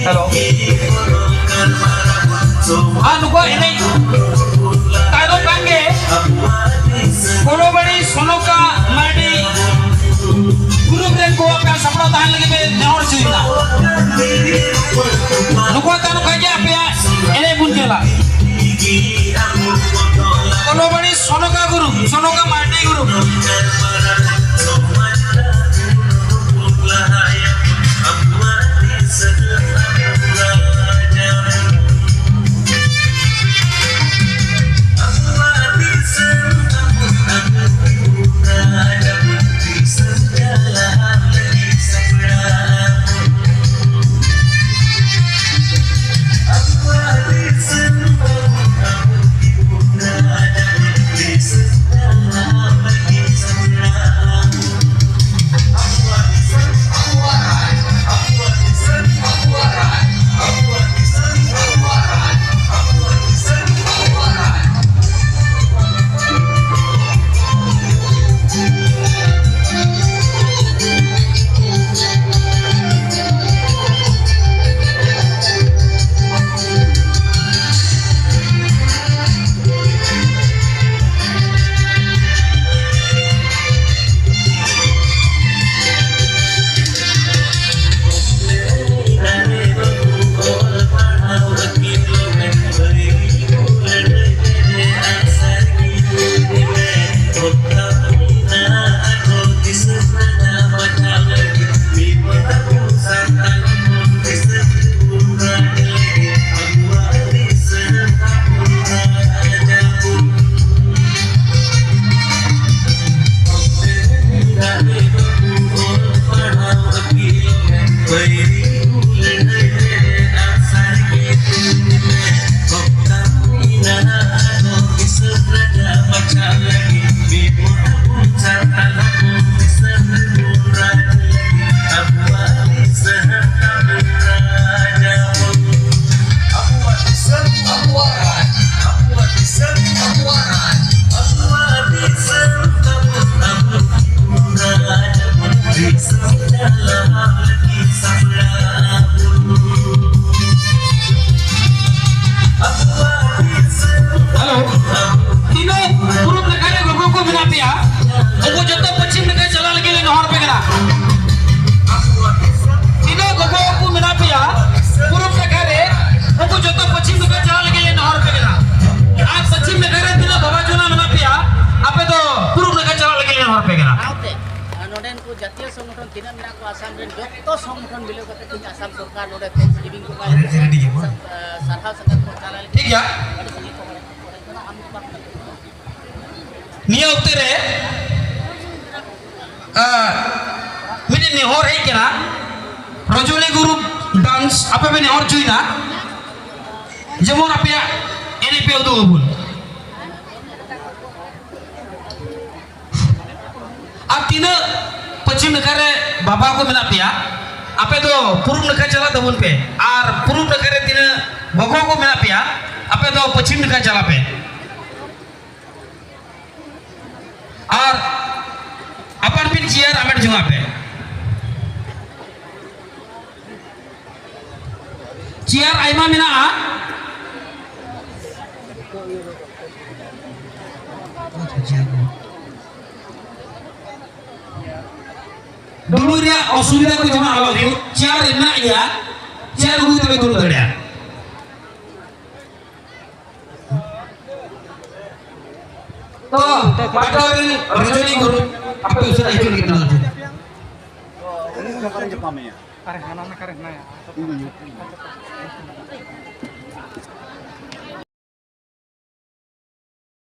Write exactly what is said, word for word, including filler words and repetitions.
Hello. ᱟᱨ ᱱᱩᱠᱩᱣᱟᱜ ᱮᱱᱮᱡ ᱛᱟᱭᱱᱚᱢ ᱠᱷᱟᱱ ᱜᱮ ᱠᱚᱞᱚᱵᱟᱲᱤ ᱥᱚᱱᱚᱠᱟ ᱢᱟᱨᱰᱤ ᱜᱨᱩᱯ ᱨᱮᱱ ᱠᱚ ᱟᱯᱮ ᱥᱟᱯᱲᱟᱣ ᱛᱟᱦᱮᱱ ᱞᱟᱹᱜᱤᱫ ᱯᱮ ᱱᱮᱦᱚᱨ ᱦᱚᱪᱚᱭᱮᱫᱟ᱾ ᱱᱩᱠᱩᱣᱟᱜ ᱛᱟᱭᱱᱚᱢ ᱠᱷᱟᱱ ᱜᱮ ᱟᱯᱮᱭᱟᱜ ᱮᱱᱮᱡ ᱵᱚᱱ ᱧᱮᱞᱟ᱾ ᱠᱚᱞᱚᱵᱟᱲᱤ ᱥᱚᱱᱚᱠᱟ ᱜᱨᱩᱯ, ᱥᱚᱱᱚᱠᱟ ᱢᱟᱨᱰᱤ ᱜᱨᱩᱯ᱾ ᱠᱟᱱᱟ᱾ ᱥᱟᱶᱛᱮ, ᱟᱨ ᱱᱚᱰᱮᱱ ᱠᱚ ᱡᱟᱹᱛᱤᱭᱚ ᱥᱚᱝᱜᱚᱴᱷᱚᱱ ᱛᱤᱱᱟᱹᱜ ᱢᱮᱱᱟᱜ ᱠᱚᱣᱟ, ᱟᱥᱟᱢ ᱨᱮᱱ ᱡᱚᱛᱚ ᱥᱚᱝᱜᱚᱴᱷᱚᱱ ᱢᱤᱞᱟᱹᱣ ᱠᱟᱛᱮ ᱛᱮᱦᱮᱧ ᱟᱥᱟᱢ ᱥᱚᱨᱠᱟᱨ ᱱᱚᱰᱮ Thanksgiving ᱠᱚ ᱮᱢᱟᱭ ᱞᱟᱹᱜᱤᱫ ᱥᱟ-, ᱥᱟᱨᱦᱟᱣ ᱥᱟᱠᱟᱢ ᱠᱚ ᱪᱟᱞᱟᱭ ᱞᱟᱹᱜᱤᱫ ᱴᱷᱤᱠ ᱜᱮᱭᱟ᱾ ᱟᱹᱰᱤ ᱥᱟᱺᱜᱤᱧ ᱠᱚ ᱦᱚᱲ ᱠᱚ ᱦᱮᱡ ᱠᱟᱱᱟ, ᱟᱢ ᱫᱚ ᱵᱟᱢ ᱧᱮᱞ ᱠᱚᱣᱟ᱾ ᱱᱤᱭᱟᱹ ᱚᱠᱛᱮ ᱨᱮ, ᱟ, ᱢᱤᱫᱴᱮᱱ ᱱᱮᱦᱚᱨ ᱦᱮᱡ ᱠᱟᱱᱟ, ᱨᱚᱡᱚᱱᱤ ᱜᱩᱨᱩ dance ᱟᱯᱮ ᱯᱮ ᱱᱮᱦᱚᱨ ᱦᱚᱪᱚᱭᱮᱫᱟ, ᱡᱮᱢᱚᱱ ᱟᱯᱮᱭᱟᱜ ᱮᱱᱮᱡ ᱯᱮ ᱩᱫᱩᱜ ᱟᱵᱚᱱ᱾ ᱟᱨ ᱛᱤᱱᱟᱹᱜ ᱯᱚᱪᱷᱤᱢ ᱱᱟᱠᱷᱟ ᱨᱮ ᱵᱟᱵᱟ ᱠᱚ ᱢᱮᱱᱟᱜ ᱯᱮᱭᱟ, ᱟᱯᱮ ᱫᱚ ᱯᱩᱨᱩᱵ ᱱᱟᱠᱷᱟ ᱪᱟᱞᱟᱜ ᱛᱟᱵᱚᱱ ᱯᱮ᱾ ᱟᱨ ᱯᱩᱨᱩᱵ ᱱᱟᱠᱷᱟ ᱨᱮ ᱛᱤᱱᱟᱹᱜ ᱜᱚᱜᱚ ᱠᱚ ᱢᱮᱱᱟᱜ ᱯᱮᱭᱟ, ᱟᱯᱮ ᱫᱚ ᱯᱚᱪᱷᱤᱢ ᱱᱟᱠᱷᱟ ᱪᱟᱞᱟᱜ ᱯᱮ᱾ ᱟᱨ ᱟᱯᱟᱱ ᱟᱹᱯᱤᱱ chair ᱦᱟᱢᱮᱴ ᱡᱚᱝᱟᱜ ᱯᱮ᱾ Chair ᱟᱭᱢᱟ ᱢᱮᱱᱟᱜᱼᱟ᱾ ᱫᱩᱲᱩᱵ ᱨᱮᱭᱟᱜ ᱚᱥᱩᱵᱤᱫᱷᱟ ᱠᱚ ᱡᱮᱢᱚᱱ ᱟᱞᱚ ᱦᱩᱭᱩᱜ, chair ᱢᱮᱱᱟᱜ ᱜᱮᱭᱟ, chair ᱟᱹᱜᱩ ᱠᱟᱛᱮ ᱯᱮ ᱫᱩᱲᱩᱵ ᱫᱟᱲᱮᱭᱟᱜᱼᱟ᱾ ᱛᱚ, ᱯᱟᱴᱷᱟᱣ ᱨᱮᱱ ᱨᱚᱡᱚᱱᱤ ᱜᱩᱨᱩ, ᱟᱯᱮ ᱩᱥᱟᱹᱨᱟ ᱦᱤᱡᱩᱜ ᱞᱟᱹᱜᱤᱫ ᱱᱚᱣᱟ ᱴᱷᱮᱱ᱾ ᱟᱨᱮ ᱦᱟᱱᱟ ᱱᱟᱠᱷᱟ ᱨᱮ ᱦᱮᱱᱟᱭᱟ᱾